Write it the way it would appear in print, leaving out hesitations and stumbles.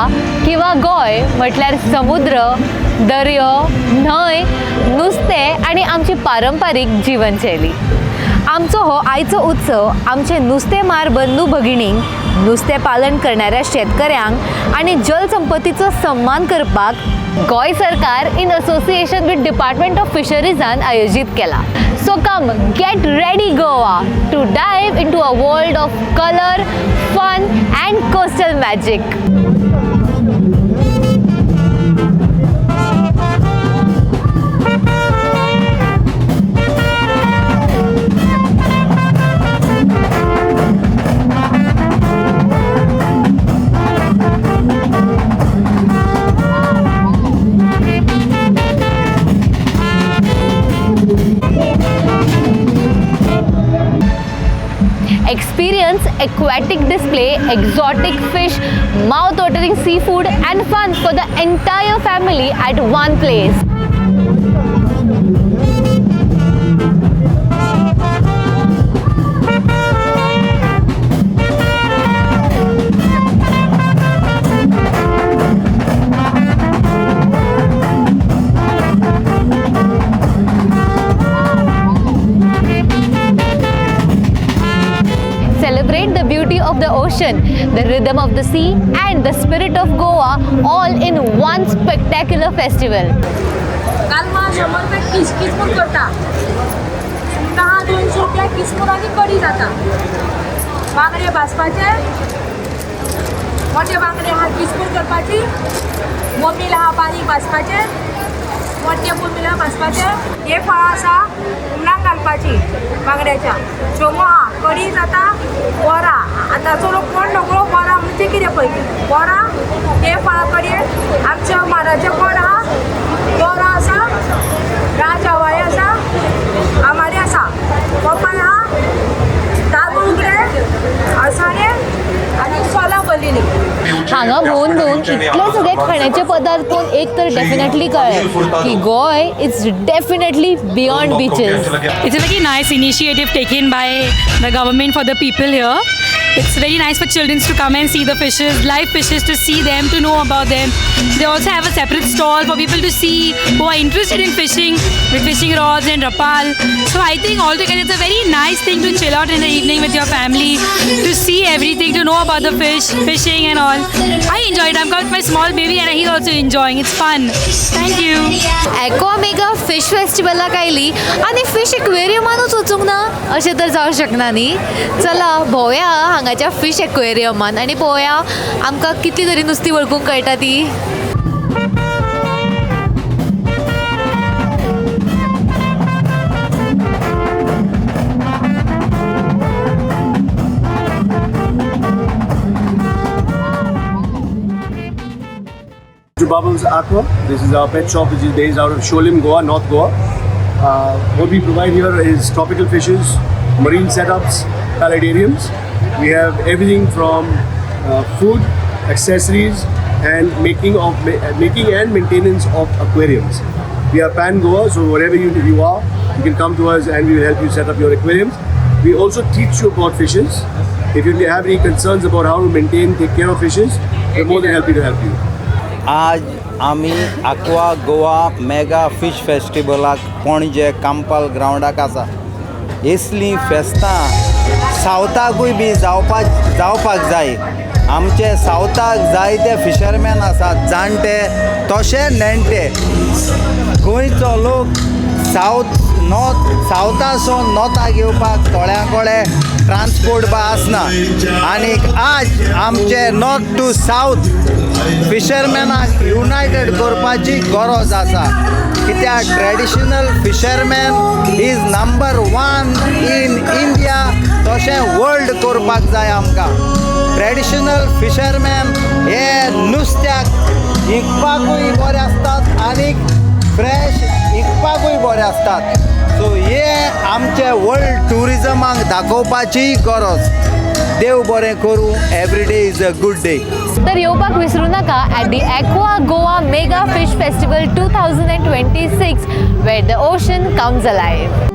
गोवा किंवा गोंय म्हटल्यार समुद्र, दर्यो, न्हंय, नुस्तें आनी आमची पारंपारीक जिवनशैली. आमचो हो आयचो उत्सव आमचे नुस्तेमार बंधू भगिनींक, नुस्तें पालन करणाऱ्या शेतकऱ्यांक आनी जलसंपत्तीचो सन्मान करपाक गोंय सरकार in association with Department of फिशरीजान आयोजीत केला. So come get ready, Goa, to dive into a world of color, fun and coastal magic. Experience aquatic display, exotic fish, mouth-watering seafood and fun for the entire family at one place. Celebrate the beauty of the ocean, the rhythm of the sea, and the spirit of Goa all in one spectacular festival. कालमा 100 रुपया किस किसमूर करता. सुंगटां आहा 200 रुपया किसमूर आनी कडी जाता. बांगडे भाजपाचे, मोठे बांगडे आहा किसमूर करपाची. बोंबील आहा बारीक भाजपाचे, मोठे बोंबील आहा भाजपाचे. हे फळां आसा हुमणाक घालपाची बांगड्याच्या. शोमो आहा, कडी जाता. बोरां, आतांचो लोक कोण नकळो बोरां म्हणजे कितें पळय. बोरां हे फळां कडी. आमच्या माडाचें कोण आहा, बोरां आसा, राज हवाय आसा, आमाडे आसा, पोपाय आहा, तांदूळ उकडे, अळसाणे आनी सोलां भरलेली. हांगा भोंवन भोंवन इतले सगळे खाण्याचे पदार्थ पळोवन एक तर डेफिनेटली कळ्ळें की Goa is definitely beyond beaches. It's a very nice initiative taken by the government for the people here. It's very nice for children to come and see the fishes, live fishes, to see them, to know about them. They also have a separate stall for people to see who are interested in fishing with fishing rods and rapal. So I think altogether it's a very nice thing to chill out in the evening with your family, to see everything, to know about the fish, fishing and all. I enjoyed it. I've got my small baby and he's also enjoying. It's fun. Thank you. Aqua mega fish फेस्टिवलाक आयली आनी fish एक्वेरियमानूच वचूंक ना अशें तर जावंक शकना न्ही. चला भोंवया हांगाच्या फिश एक्वेरियमान आनी पळोवया आमकां कितली तरी नुस्तीं वळखूंक कळटा ती. To Bubbles Aqua. This is our pet shop, which is based out of Siolim, Goa, North Goa. What we provide here is tropical fishes, marine setups, paludariums. We have everything from food, accessories, and making and maintenance of aquariums. We are pan Goa, so wherever you are, you can come to us and we will help you set up your aquariums. We also teach you about fishes. If you have any concerns about how to maintain, take care of fishes, we're more than happy to help you. आज आमी Aqua Goa mega fish फेस्टिवलाक पणजे कांपाल ग्रावंडाक आसा. असलीं फेस्तां सावथाकूय बी जावपाक जाय. आमचे सावथाक जायते फिशरमॅन आसात, जाणटे तशे नेणटे. गोंयचो लोक सावथ नॉर्थ सावथासून नॉर्थाक येवपाक थोड्या कडेन ट्रान्सपोर्ट बा आसना. आनीक आज आमचे नॉर्थ टू सावथ फिशरमॅनाक युनायटेड करपाची गरज आसा, कित्याक traditional fisherman is number one in India. तशें वर्ल्ड करपाक जाय आमकां. ट्रेडिशनल फिशरमॅन हे नुस्त्याक विकपाकूय बरे आसतात आनीक फ्रेश विकपाकूय बरे आसतात. सो हे आमचे वर्ल्ड ट्युरिजमाक दाखोवपाची गरज. देव बरें करूं. Every day is a good day. तर येवपाक विसरू नाका at the Aqua Goa Mega Fish Festival 2026, where the ocean comes alive.